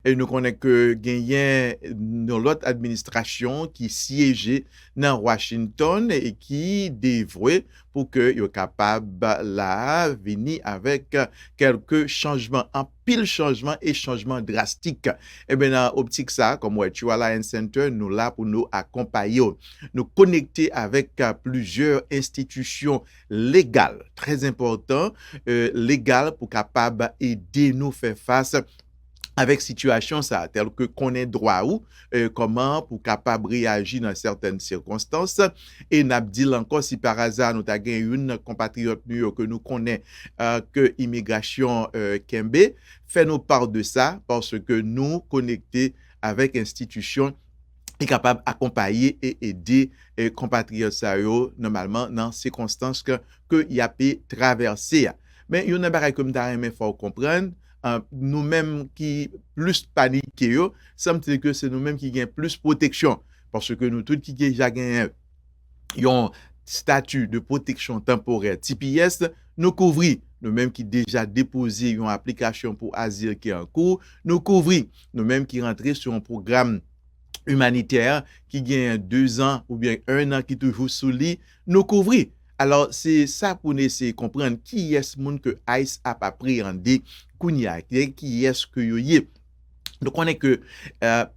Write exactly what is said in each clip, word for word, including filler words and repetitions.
E nou konnen ke genyen yon lòt administrasyon ki syeje nan Washington e ki devwe pou ke yo kapab la vini avèk kèlke chanjman, anpil chanjman e chanjman drastik. Ebyen, nan optik sa, kòm True Alliance Center, nou la pou nou akonpaye w. Nou konekte avèk plizyè enstitisyon legal, trè enpòtan, legal pou kapab ede nou fè fas avèk sitiyasyon sa, tèlke konnen dwa ou, kòman pou kapab reyaji nan sètèn sikonstans. E n ap di l ankò, si pa aza nou ta gen youn nan konpatriyòt nou yo ke nou konnen ke imigrasyon kenbe, fè nou pa de sa, paske nou konekte avèk enstitisyon ki kapab akonpaye e ede konpatriyòt sa yo nòmalman nan sikonstans ke, ke y ape travèse a. Men youn nan bagay ke m ta renmen fè w konprann, nou menm ki plis panike yo, sanble ke se nou menm ki gen plis pwoteksyon, paske nou tout ki deja genyen yon stati de pwoteksyon tanporè, T P S, nou kouvri. Nou menm ki deja depoze yon aplikasyon pou azil ki an kou, nou kouvri. Nou menm ki rantre sou yon pwogram imanitè ki genyen dezan oubyen ennan ki toujou sou li, nou kouvri. Alò, se sa pou n eseye konprann kiyès moun ke ICE ap apreyande kounye a, kiyès ke yo ye. Nou konnen ke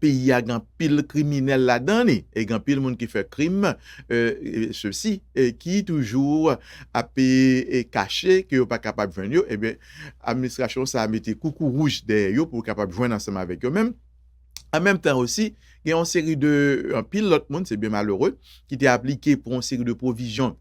peyi a gen anpil kriminèl ladan li, e gen anpil moun ki fè krim, sesi, ki toujou ape kache, ke yo pa kapab jwenn yo. Ebyen, administrasyon sa a mete koukou wouj dèyè yo pou kapab jwenn ansanm avèk yo menm. An menm tan osi, gen yon seri de, anpil lòt moun, se byen malere, ki te aplike pou yon seri de pwovizyon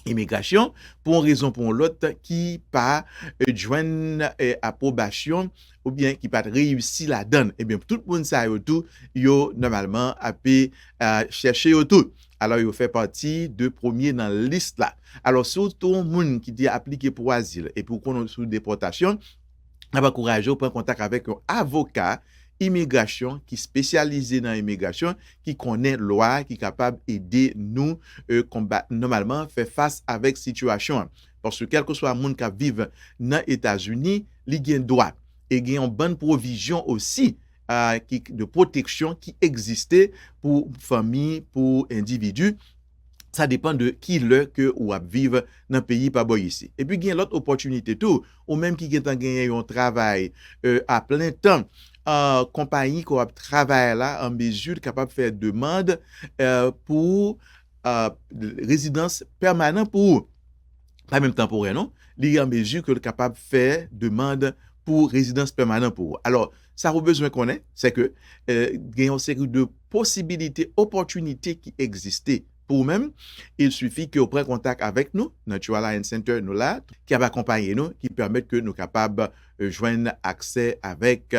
imigrasyon, pou yon rezon pou yon lòt, ki pa jwenn apwobasyon oubyen ki pa t reyisi ladan l. Ebyen, tout moun sa yo tou, yo nòmalman ape chèche yo tou. Alò, yo fè pati de premye nan lis la. Alò, si w te yon moun ki te aplike pou azil epi w konnen w sou depòtasyon, n ap ankouraje w pran kontak avèk yon avoka imigrasyon ki espesyalize nan imigrasyon, ki konnen lwa, ki kapab ede nou konbat, nòmalman fè fas avèk sitiyasyon an. Paske kèlkeswa moun k ap viv nan Etazini, li gen dwa. E gen yon bann pwovizyon osi ki, de pwoteksyon ki egziste pou fanmi, pou endividi. Sa depann de ki lè ke ou ap viv nan peyi pa bò isi. Epi gen lòt opòtinite tou, ou menm ki gentan genyen yon travay a plen tan, konpayi ke w ap travay la an mezi kapab fè demann pou rezidans pèmanan pou ou. Pa menm tanporè non, li an mezi ke l kapab fè demann pou rezidans pèmanan pou ou. Alò, sa ou bezwen konnen, se ke gen yon seri de posibilite, opòtinite ki egziste pou ou menm. Il sifi ke w pran kontak avèk nou nan True Alliance Center, nou la, ki ap akonpaye nou, ki pèmèt ke nou kapab jwenn aksè avèk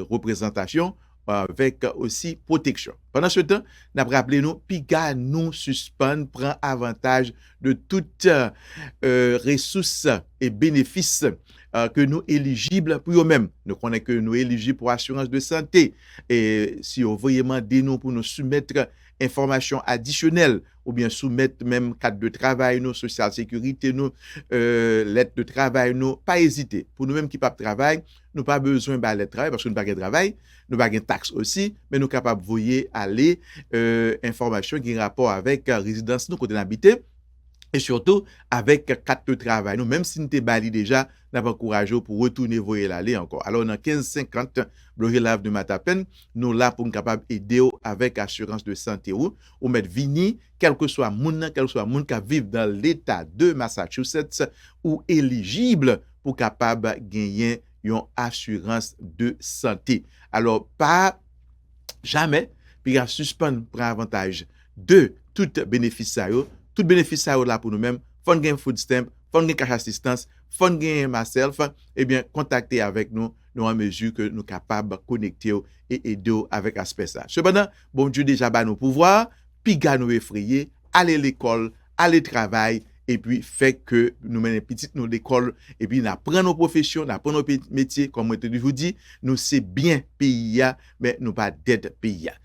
reprezantasyon, avèk osi pwoteksyon. Pandansetan, n ap raple nou, piga nou sispann pran avantaj de tout resous e benefis ke nou elijib pou yo menm. Nou konnen ke nou elijib pou asirans de sante. E si yo voye mande nou pou nou soumèt enfòmasyon adisyonèl oubyen soumèt menm kat de travay nou, sosyal sekirite nou, lèt de travay nou, pa ezite. Pou nou menm ki p ap travay, nou pa bezwen bay lèt travay paske nou pa gen travay, nou pa gen taks osi, men nou kapab voye ale enfòmasyon ki gen rapò avèk rezidans nou, kote n abite, e sitou avèk kat de travay nou. Menm si n te bay li deja, n ap ankouraje w pou retounen voye l ale ankò. Alò, nan kenz senkant Blue Hill Avenue Mattapan, nou la pou n kapab ede w avèk asirans de sante ou. Ou mèt vini, kèlkeswa moun nan, kèlkeswa moun k ap viv nan leta de Massachusetts, ou elijib pou kapab genyen yon asirans de sante. Alò, pa jamè piga sispann pran avantaj de tout benefis sa yo. Tout benefis sa yo la pou nou menm. Fò n gen food stamp, fò n gen cash assistance, fò n gen MySelf. Ebyen, kontakte avèk nou, nou an mezi ke nou kapab konekte w e ede w avèk aspè sa. Sepandan, Bondye deja ba nou pouvwa, piga nou efreye, ale lekòl, ale travay, epi fè ke nou mennen pitit nou lekòl, epi n aprann yon pwofesyon, n aprann yon pe-, metye, kòm mwen te toujou di, nou se byen peyi a, men nou pa dèt peyi a.